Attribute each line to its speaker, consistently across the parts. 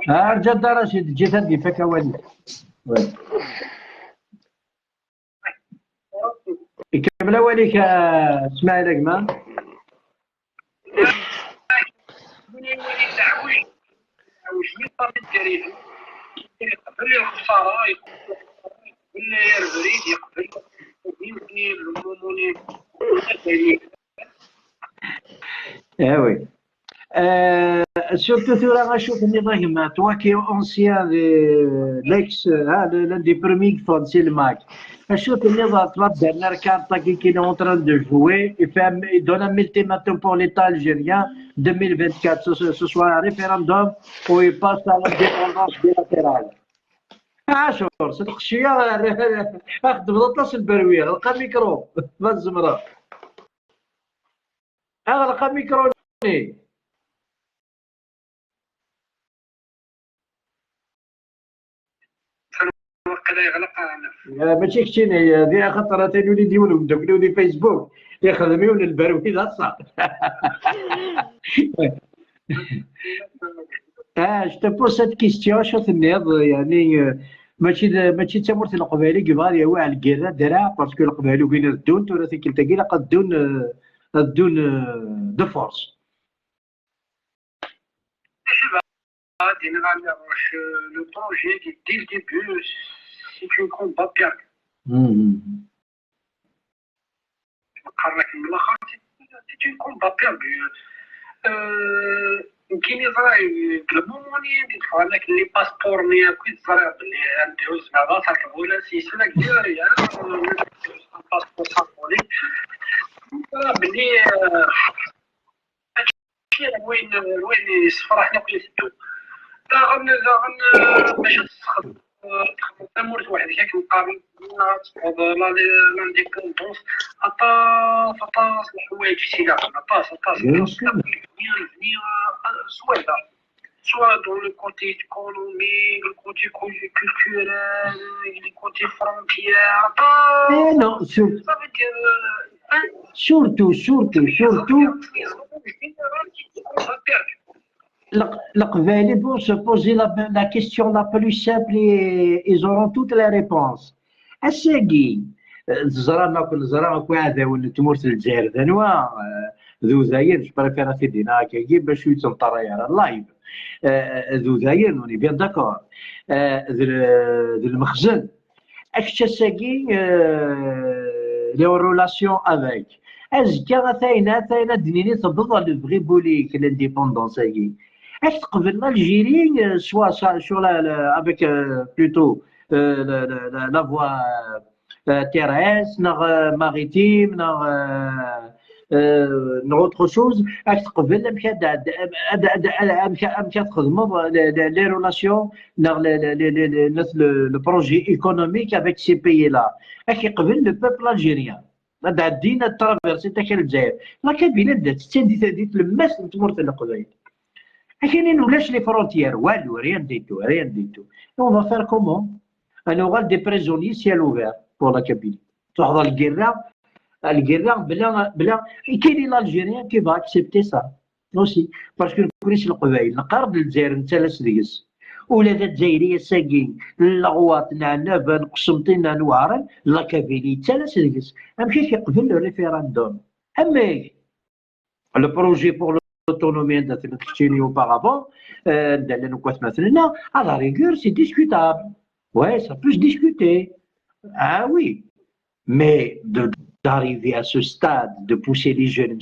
Speaker 1: رجال رشيد جيت هذه فك ولي كمل وليك اسماعيل اكما
Speaker 2: يقبل الخساره يقبل البريد يقبل
Speaker 1: Eh oui. Surtout ثورة شوف النظام toi qui es ancien de l'ex l'un des premiers qui font le MAC. شوف النظام la dernière carte qui est en train de jouer, il fait il donne un ultimatum pour l'État algérien 2024, ce soit un référendum ou il passe à l'indépendance bilatérale. عاشور صدق شويه اخذ بطلس البرويه لقى ميكرو ما الزمره اغلق ميكرو. ماشي كشيني هذه خاطر تاني ديولهم دوك ولي فيسبوك يخدمون البروي لا صح. Je te pose cette question شو تنيض يعني ماشي تمرت القبائل كبار يا واعي الكيرة دراع parce que القبائل وين الدون تورا تيكل قد دون de force.
Speaker 2: Le projet dès le début, c'est un combat perdu. C'est un combat perdu. كاين يزرع الموموني يدفع لك les passeports ني كيزرع باللي عنده زعما تركب ولا سيسلا كبير يعني passeport symbolique باللي وين يصفرحنا كل يسدو غن باش تخدم تمرت واحد كاك مقابل l'indépendance عطاس عطاس الحوايج سيلا عطاس عطاس soit dans le côté économique, le côté culturel, le côté frontière.
Speaker 1: Non, surtout, surtout, surtout. القبائل vont se poser la question la plus simple et ils auront toutes les réponses. الساقي الزرا ناكل الزرا كو ولا تمرت الجزائر ذنوا ذو زاين je préfère تيدينا كي باش يتنطر يا live ذو زاين on est bien d'accord ذو المخزن اكش الساقي les relations avec ازكا ثاينه ثاينه دنيني تبض le vrai بوليك l'indépendance هاكي اش تقبل l'Algérie soit sur avec plutôt la voie terrestre نغ maritime نغ autre chose اش تقبل امشى امشى تخدموا les relations نغ le projet économique avec ces pays-là اش يقبل le peuple algérien هذا دينا traversée تاع الجزائر la Kabylie بدات تسندي تلمس تمرت القبائل كاينين ولاش les frontières والو rien du tout rien du tout on va faire comment on aura des prisonniers ciel ouvert pour la Kabylie تحضر الكيرة الكيرة بلا بلا كاين l'Algérien qui va accepter ça aussi parce que كريس القبائل نقرب للجزائر نتلاس ديس ولا ذا الجزائرية ساكين الغواط نعنابة نقسمطين نوارن la Kabylie تلاس ديس امشي كيقبل le référendum اما le projet pour l'autonomie d'Athénée auparavant, à la rigueur, c'est discutable. Ouais, ça peut se discuter. Ah oui. Mais d'arriver à ce stade, de pousser les jeunes,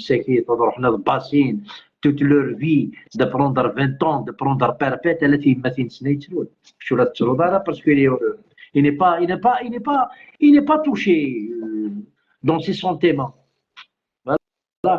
Speaker 1: toute leur vie, de prendre 20 ans, de prendre perpète, elle est parce qu'il n'est pas, il n'est pas, il n'est pas, il n'est pas touché dans ses sentiments. Voilà.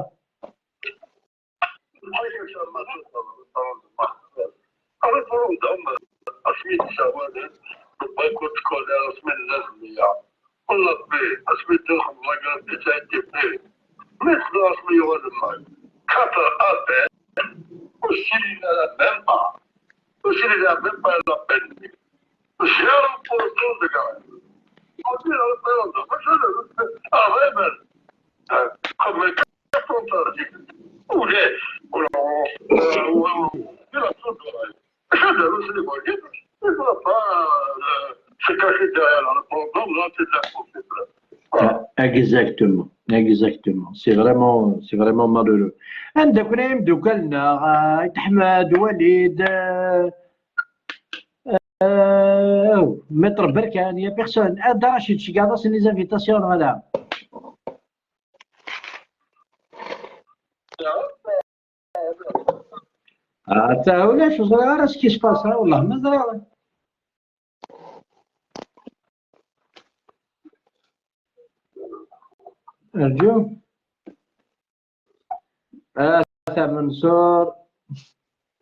Speaker 2: Il ne va pas se cacher derrière le problème, là, c'est de la.
Speaker 1: Exactement, exactement. C'est vraiment malheureux. عندك دوكلنا احمد وليد maître بركان, y a personne. هذا رشيد شي كاع les invitations هذا. تا ولاش صغير ce qui se passe, والله ما زرع. أرجو آثر منصور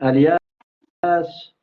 Speaker 1: الياس.